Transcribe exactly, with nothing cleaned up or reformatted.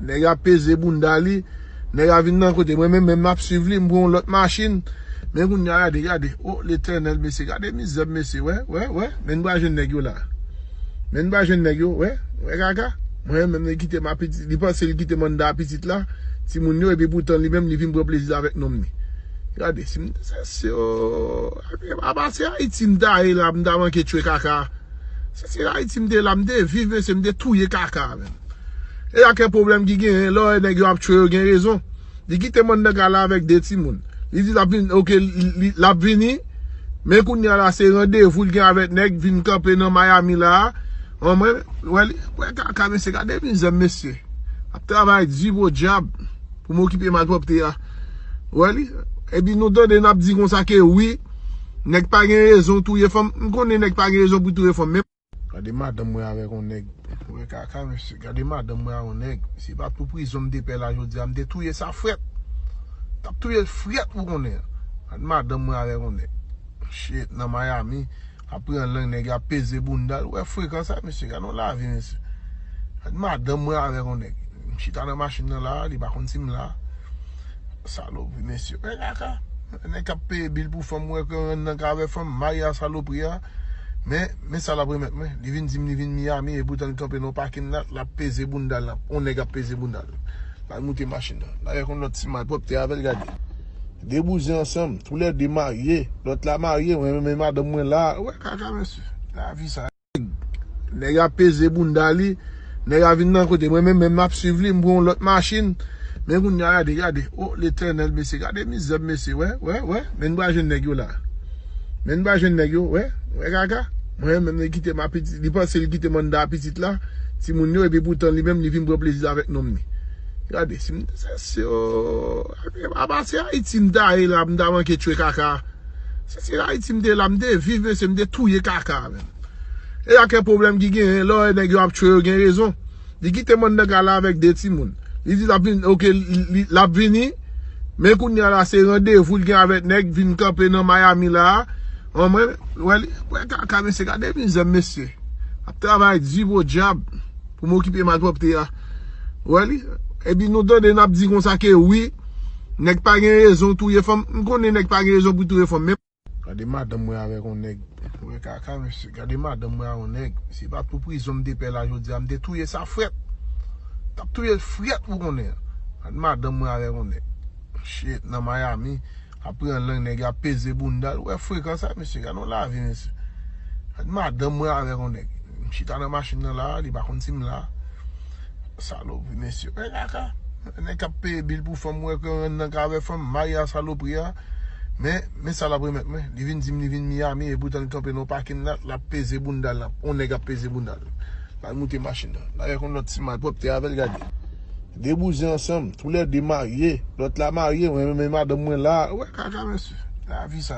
Nèg la peze bounda li. Nèg la vin nan kote mwen, men menm m ap swiv li, m pran yon lòt machin. Men kounye a, gade, gade. O, Letènèl, mesye, gade mizè, mesye, wè, wè, wè. Men n pral jwenn nèg yo la. Men n pral jwenn nèg yo, wè, wè kaka. Mwen menm, li kite m a pitit, li panse li kite m anndan a pitit la, timoun yo, epi poutan li menm, li vin pran plezi avèk nonm li. Gade, si m te se, se, o, apa se Ayiti m ta ye la, m ta manke tchwe kaka. Se, se Ayiti m te la, m te viv, mesye, m te touye kaka, menm. E a kèk pwoblèm ki genyen, lè w wè nèg yo ap tchwe yo gen rezon. Li kite m anndan kay la avèk de timoun. Li di l ap vin, oke, li, li, l ap vini. Men kounye a la, se randevou l gen avèk nèg vin kanpe nan Miami la a. An mwen, wè li, wè kaka, mesye, gade mizè, mesye. Ap travay di podyab pou m okipe malpwòpte a. Wè li, epi nou tande n ap di konsa ke wi, nèg pa gen rezon touye fanm. M konnen nèg pa gen rezon pou touye fanm, men Gade madanm mwen avèk yon nèg. Wè kaka, mesye. Gade madanm mwen a yon nèg. Si pa pou prizon m te pè la jodi a, m te touye sa frèt. T ap touye l frèt pou konnen. Gade madanm mwen avèk yon nèg. Shit, nan Miami. Ap pran lang nèg ap peze bounda l. Wè frekan sa, mesye. Gade yon lavi, mesye. Gade madanm mwen avèk yon nèg. M chita nan machin nan la, li pa konn si m la. Salopri, mesye. Wè kaka. Nèg k ap peye bil pou fanm, wè ke rann nan ka avè fanm, marye a salopri a. Men, men sa l ap remèt mwen. Li vin di m li vin Miami, e poutan l kanpe nan yon pakin la, l ap peze bounda l, l ap, yon nèg ap peze bounda l. L al moute machin nan. L avèk yon lòt ti malpwòpte avè l, gade. De bouzen ansanm, toulède marye. Lòt la marye, mwen men madanm mwen la. Wè kaka, mesye. Lavi sa. Nèg la peze bounda li. Nèg la vin nan kote mwen, men menm m ap swiv li, m pran yon lòt machin. Men kounye a, gade, gade. O, Letènèl, mesye, gade mizè, mesye, wè, wè, wè. Men n pral jwenn nèg yo la. Men n pral jwenn nèg yo, wè, wè kaka. Mwen menm, li kite m a pitit, li panse li kite m anndan a pitit la, timoun yo, epi poutan li menm, li vin pran plezi avèk nonm li. Gade, si m te se, se, o, apa se Ayiti m ta ye la, m ta manke tchwe kaka. Se, se Ayiti m te la, m te viv, mesye, m te touye kaka, menm. E a kèk pwoblèm ki genyen, lè w wè nèg yo ap tchwe yo gen rezon. Li kite m anndan kay la avèk de timoun. Li di l ap vin, oke, li, li, l ap vini. Men kounye a la, se randevou l gen avèk nèg vin kanpe nan Miami la a. An mwen, wè li, wè kaka, mesye, gade mizè, mesye. Ap travay di podyab pou m okipe malpwòpte a. Wè li, epi nou tande n ap di konsa ke wi, nèg pa gen rezon touye fanm. M konnen nèg pa gen rezon pou touye fanm, men Gade madanm mwen avèk yon nèg. Wè kaka, mesye. Gade madanm mwen a yon nèg. Si pa pou prizon m te pè la jodi a, m te touye sa frèt. T ap touye l frèt pou konnen. Gade madanm mwen avèk yon nèg. Shit, nan Miami. Ap pran lang nèg ap peze bounda l. Wè frekan sa, mesye. Gade yon lavi, mesye. Gade madanm mwen avèk yon nèg. M chita nan machin nan la, li pa konn si m la. Salopri, mesye. Wè kaka. Nèg k ap peye bil pou fanm, wè ke rann nan ka avè fanm, marye a salopri a. Men, men sa l ap remèt mwen. Li vin di m li vin Miami, e poutan l kanpe nan yon pakin la, l ap peze bounda l, l ap, yon nèg ap peze bounda l. L al moute machin nan. L avèk yon lòt ti malpwòpte avè l, gade. De bouzen ansanm, toulède marye. Lòt la marye, mwen men madanm mwen la. Wè kaka, mesye. Lavi sa.